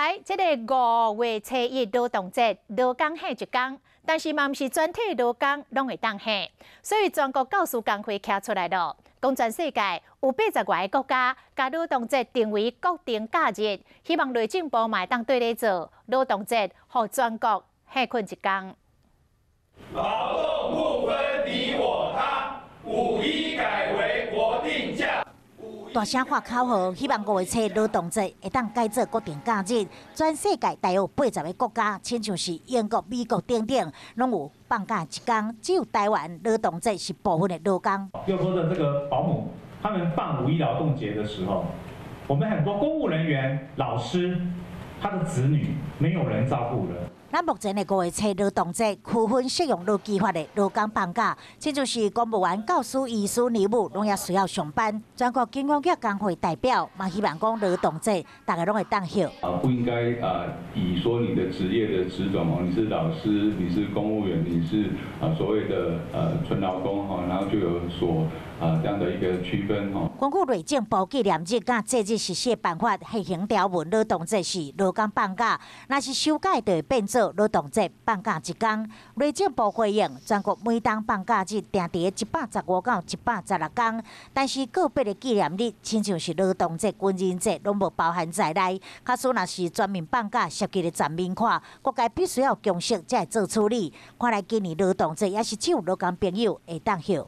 來，這个五月初一勞動節，勞工歇一工，但是嘛毋是全體勞工攏會當歇，所以全國教師工會徛出來囉，講全世界有80外个國家，共勞動節定為國定假日，希望內政部嘛會當綴咧做勞動節，予全國歇睏一工。勞動不分你我他，五一改為國定假。大聲喊口號，希望五月初一勞動節會當改做國定假日。全世界大約80個國家，親像是英國、美國等等，攏有放假一工，只有台灣勞動節是部分的勞工。又說的這個保姆，他們放五一勞動節的時候，我們很多公務人員、老師，他的子女沒有人照顧了。咱目前的五月初一勞動節區分適用勞基法的勞工放假，親像是公務員、教師、醫師、女巫，攏也需要上班。全國金融業工會代表嘛希望講勞動節，大家攏會當歇。啊，不應該啊，以說你的職業的職種哦，你是老師，你是公務員，你是啊所謂的純勞工哈，然後就有所啊這樣的一個區分哈。根據內政部紀念日佮節日實施辦法，現行條文勞動節是勞工放假，若是修改就會變做勞動節放假一工。內政部回應，全國每冬放假日定佇115到116工，但是個別的紀念日，親像是勞動節、軍人節，攏無包含在內。假使若是全面放假，涉及的層面寬，各界必須要共識才會做處理。看來今年勞動節也是只有勞工朋友會當歇。